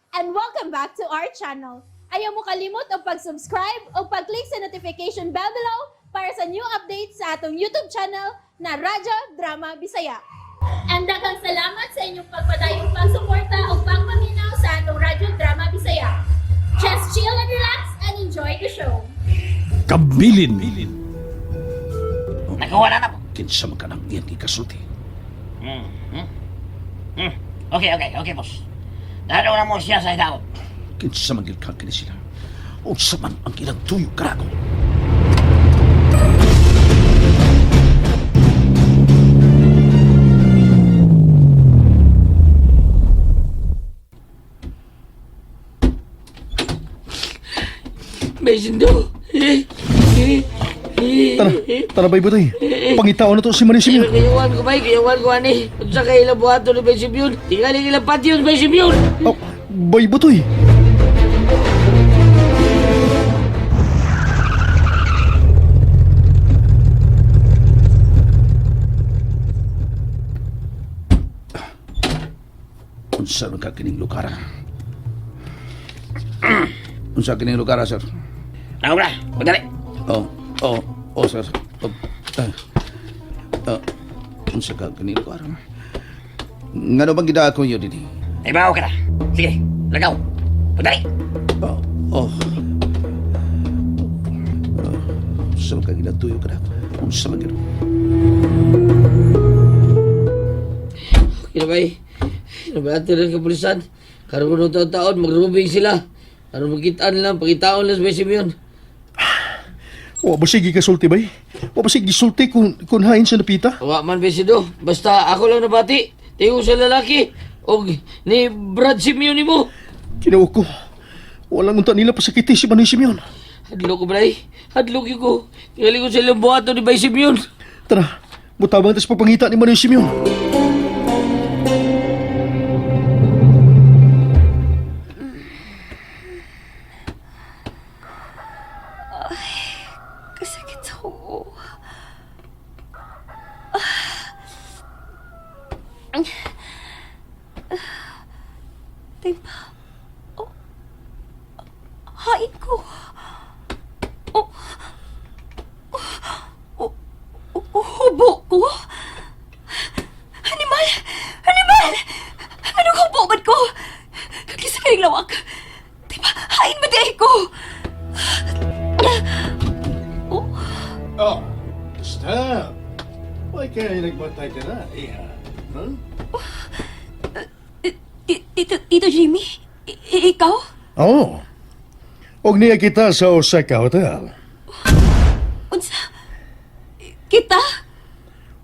And welcome back to our channel. Ayaw mo kalimot og pag-subscribe o pag-click sa notification bell below para sa new updates sa atong YouTube channel na Radyo Drama Bisaya. And daghang salamat sa inyong pagpadayong pagsuporta o pagpaminaw sa atong Radyo Drama Bisaya. Just chill and relax and enjoy the show. Kabilin. Nakuha na na po. Kinsa man ka ng iyang gikasulti. Okay, boss. Dalo na mo siya sa hidaot. Kinsa man gid ka kini sila. Unsa man ang ilang tuyo karako. May sindo. Tara, tara bay butoy. Pangitaon na to si Manny Simeon. Kayawan ko bay, kayawan ko ani. Unsa kay ilang buhaton ni Bay Simeon? Tingali ilang patyon Bay Simeon. Oh, bay butoy. Unsa man ka kining lugar? Unsa kining lugar, sir? Naubra, pagdali. Oh, sir. Oh, ah, unsa ka kining lugar? Ngano bang gidako niyo dinhi? Ay bawo ka na. Sige, lagaw. Pagdali. Oh. Unsa man ka ginatuyo karako? Unsa man gid? Kinabay, kinabay ato rin kapulisan. Karoon ng taon-taon, magrubing sila. Karoon magkitaan lang, pagkitaon lang sa Bay Simeon. Wa ba siya gikasulti bay? Wa ba siya gisulti kung hain siya napita? Wa man Bay Sido, basta ako lang nabati. Tingo sa lalaki. Og ni Brad Simeon nimo. Kinawa ko. Walang unta nila pasakiti si Manny Simeon. Hadlok ko, bray. Hadlok yun ko. Tingali ko sa ilang buhaton ni Bay Simeon. Tara, mutabang tas pagpangita ni Manny Simeon. Kasakit sa ulo. Timba. Oh. Hain ko. Oh. Oh. Oh, hubo ko? Animal! Animal! Anong hubo man ko? Kagisa kayong lawak. Timba, hain ba di ay ko? Oh. Oh, stop. Why kaya nagmatay ka na, iha? Huh? Tito Jimmy? Ikaw? Oo. Oh. Og niya kita sa Osaka Hotel. Unsa? Kita?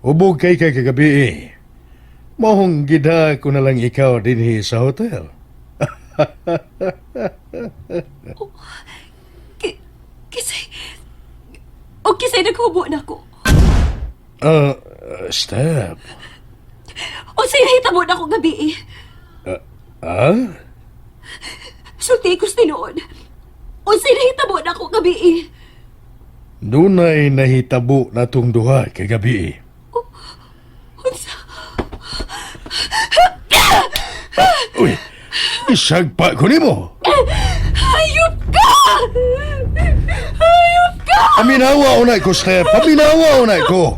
Ubog kay kay kagabi eh. Mahong gida ko na lang ikaw dinhi sa hotel. Kisay... O kisay naghubo na ko. Stop. Unsay nahitabo na ko gabi eh. Ah? Sulti ko sa tinuod. Unsay nahitabo na ko gabi eh. Dunay nahitabo na tong duha kagabi. Unsa? Uy, isagpa ko nimo. Hayop ka! Hayop ka! Paminawa una ko, Step. Paminawa una ko.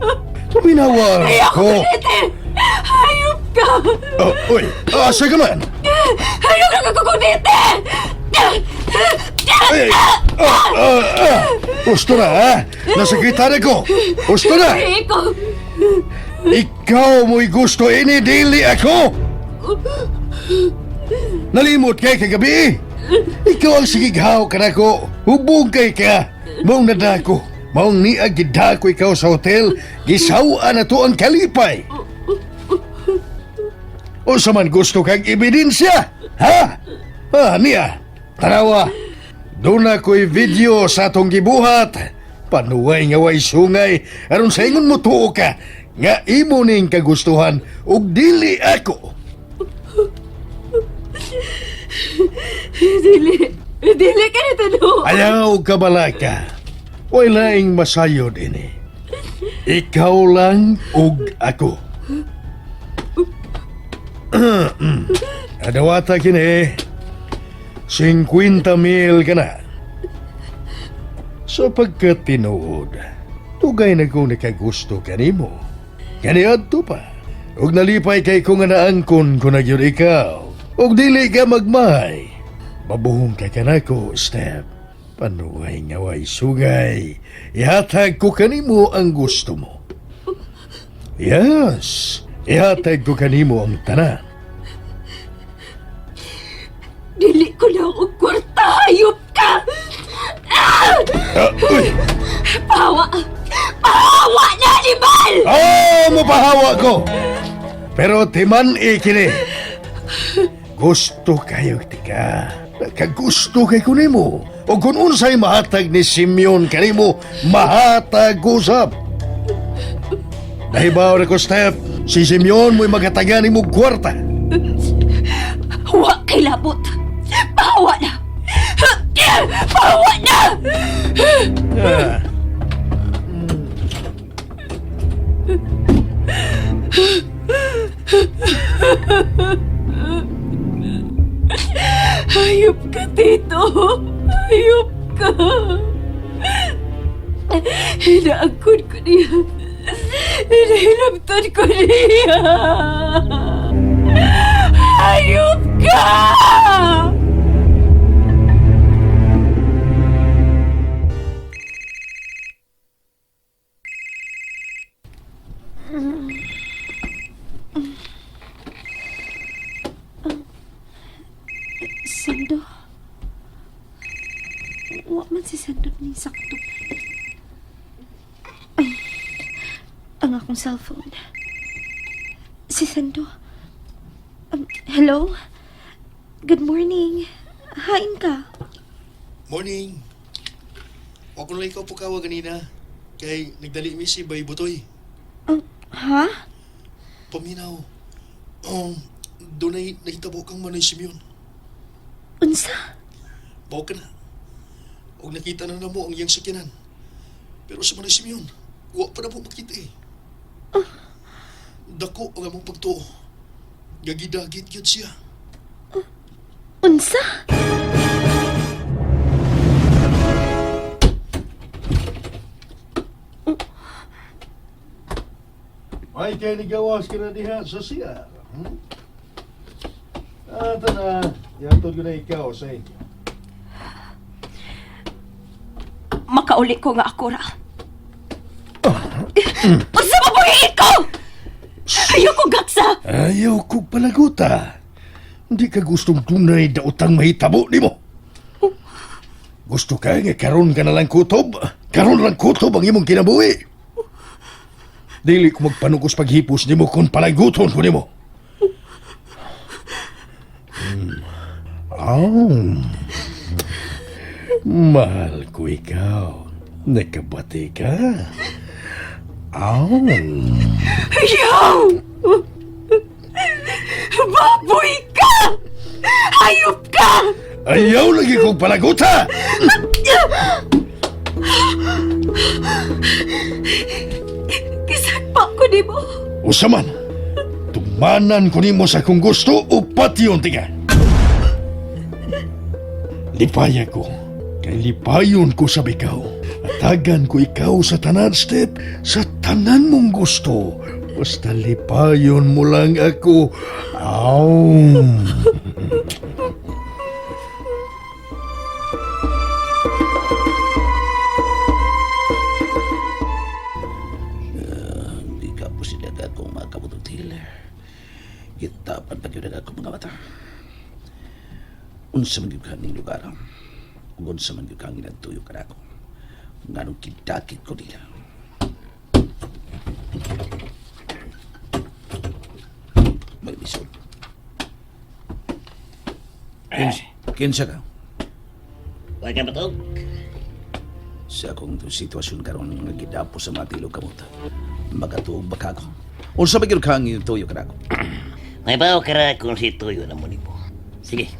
Paminawa Ay, ako ko. ulitin! Hayop ka! Oh, uy, asa ka man? Hayop ka kukunite! Ay, ah. Gusto na, ha? Nasakita na ko. Gusto na. Ikaw! Ikaw mo'y gusto ini, dili ako. Nalimot kay kagabi. Ikaw ang sigighaw ka na ko. Hubog kay ka. Maong nadako. Maong niag gidako ikaw sa hotel. Gisawaan na to ang kalipay. O sa man gusto kang ebidensya? Ha? Ah, niya. Tanawa. Doon na ko'y video sa atong gibuhat. Panuway nga way sungay. Aron sa ingon mo tuo ka. Nga imo ning kagustuhan ug dili ako. Dili! Dili ka na tano! Ayaw kabalaka. Way laing masayod ini. Ikaw lang ug ako. Adawata kini. 50,000 ka na. Sa pagkatinuod, dugay na kong nakagusto kanimo. Kaniadto pa. Ug nalipay kay ko nga naangkon ko na gyud ikaw. Ug dili ka magmay. Mabuhong kay kanako, Step. Panuay nga way sugay. Ihatag ko kanimo ang gusto mo. Yes, ihatag ko kanimo ang tanan. Dili ko na og kwarta, hayop ka! Ah! Ah, uy! Pahawa! Pahawa na, Nibal! Oh, mapahawa ko! Pero timan ikini. Gusto kayo tika. Nakagusto kay kunimo. O kung unsay mahatag ni Simeon kanimo, mahatag usap. Nahibaw na ko, Steph, si Simeon mo'y magatagan nimo og kwarta. Wa kay labot! Pahawa na! Pahawa na! Hayop ka, Tito! Hayop ka! Hinaangkon ko niya. Hinahilabtan ko niya. Hayop ka! Sendo. Wa man si Sendo ni sakto. Ay, ang akong cellphone. Si Sendo. Hello? Good morning. Hain ka. Morning. Wa ko lang ikaw pukawa ganina. Kay nagdali mi si Bay Butoy. Ha? Paminaw. Dunay nahitabo kang Manoy Simeon. Unsa? Baw ka na. Og nakita na namo ang iyang sakyanan. Pero sa Manoy Simeon, wa pa na po makita eh. Dako ang among pagtuo. Gagidagit yun siya. Unsa? May kay nigawas ka na diha sa siya. Hmm? Ah, tana, yatod ko na ikaw sa inyo. Makauli ko nga ako ra. Unsa ba buhiin ko? Ayoko gaksa! Ayaw ko palaguta. Hindi ka gustong tunay daotang mahitabo nimo. Gusto ka nga karon ka na lang kutob. Karon lang kutob ang imong kinabuhi. Dili ko magpanugos paghipos nimo kung palaguton ko nimo. Oh. Mahal ko ikaw. Nakabati ka. Oh. Ayaw! Baboy ka! Hayop ka! Ayaw lagi kong palaguta! Kisagpa ko nimo. Usaman, tumanan ko nimo sa kung gusto o patiyon tiga. Lipaya ko, kay lipayon ko sa ikaw. Atagan ko ikaw sa tanan, Step, sa tanan mong gusto. Basta lipayon mo lang ako. Aw. Hindi ka po sinaga kung makabututil. Gitapan pa yun ang akong mga mata. Unsa man gyud ka ning lugar. Ug unsa man gyud ka ang ginatuyo ka nako. Nganong kidakit ko nila. May bisod. Kinsa ka? Wa ka patog. Sa akong sitwasyon karon nga gidapo sa mga tilog kamot. Makatuog ba ka ako? Unsa man gyud ka ang ginatuyo ka nako? May bawo ka ra kung si Toyo na mo nimo. Sige.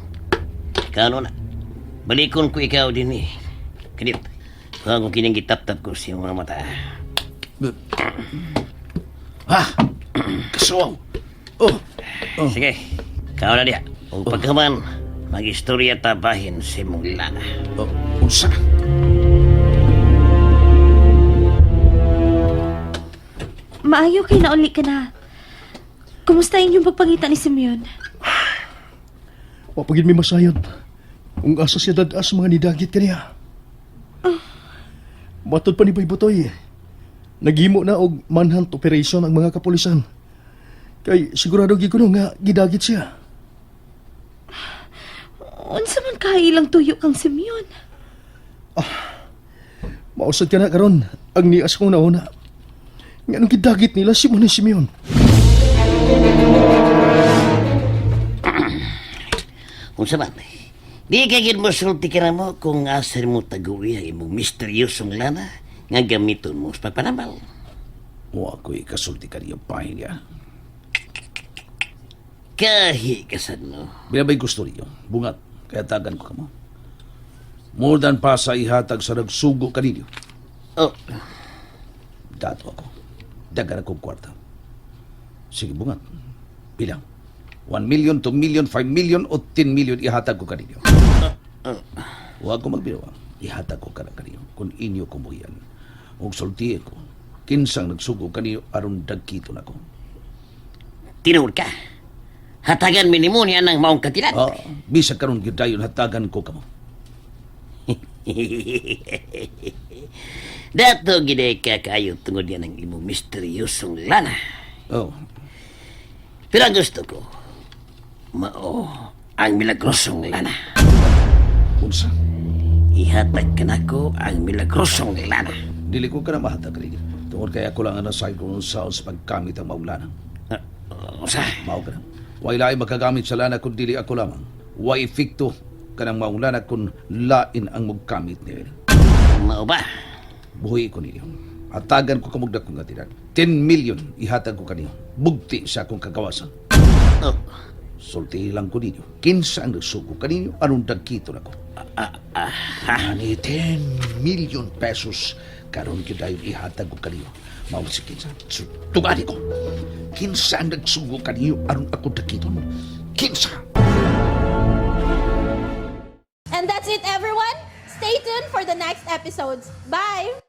Kano na. Balikon ko ikaw din eh. Kanit. Kuha kong kining gitap-tap ko sa iyong mga mata. Ha? Kasuwaw. Oh, Sige. Kao na diha. O pagkaman, Magistorya ta bahin sa imong lana. Oh, unsa? Maayo kay nauli ka na. Kumusta inyong pagpangita ni Simeon? Wa pa gid mi masayod. Kung asa siya dad-as mga nidagit kaniya. Matod pa ni Bay Butoy. Naghimo na og manhunt operation ang mga kapulisan. Kay sigurado gid kuno nga gidagit siya. Unsa man kailang tuyo kang Simeon? Mausad ka na karon ang nias kong nauna. Nganong gidagit nila si Manay Simeon? Unsa man? Di ka gid mo sulti ka na mo kung asa mo taguwi ang imong misteryosong lana nga gamiton mo sa pagpanambal. Wa ko'y kasulti kaniya bahin niya. Kahi kasad no. Binabay gusto niyo. Bungat, kaya tagan ko kamo. More than pa sa ihatag sa nagsugo kaninyo. Oh, Dato ako. Dagan akong kwarta. Sige, bungat. Bilang. 1 million, 2 million, 5 million, o 10 million ihatag ko kaninyo. Huwag ko magbirawa. Ihatag ko kana kaninyo. Kung inyo kumuyan. Og sultiye ko. Kinsang nagsugo kaninyo aron dagkito na ko. tinuod ka. Hatagan mi nimo niya ng maong katilat. Ah, bisag karon gyud dayon hatagan ko kamo. Dato gid ka kayo tungod niya ng imong misteryosong lana. Oh, Pero ang gusto ko, mao ang milagrosong lana. Unsa? Ihatag ka nako ang milagrosong lana. Dili ko ka na mahatag kaninyo. Tungod kay ako lang ang nasay kung unsaon sa pagkamit ang maulana. Ah, Unsa? Mao ka na. Way lain makagamit sa lana kung dili ako lamang. Way epekto kanang maulana kung lain ang magkamit niya. Mao ba? Buhi ko ninyo. Hatagan ko kamugdak kong katilan. 10 million ihatag ko kaninyo. Bugti sa akong kagawasan. Oh, Sulti lang ko ninyo. Kinsa ang nagsugo kaninyo, anong dagkito na ko. Ani 10 million pesos karon gyud dayon ihatag ko kaninyo. Mao si kinsa. Tugani ko. Kinsa ang nagsugo kaninyo aron ako dagkiton. Kinsa. And that's it, everyone. Stay tuned for the next episodes. Bye!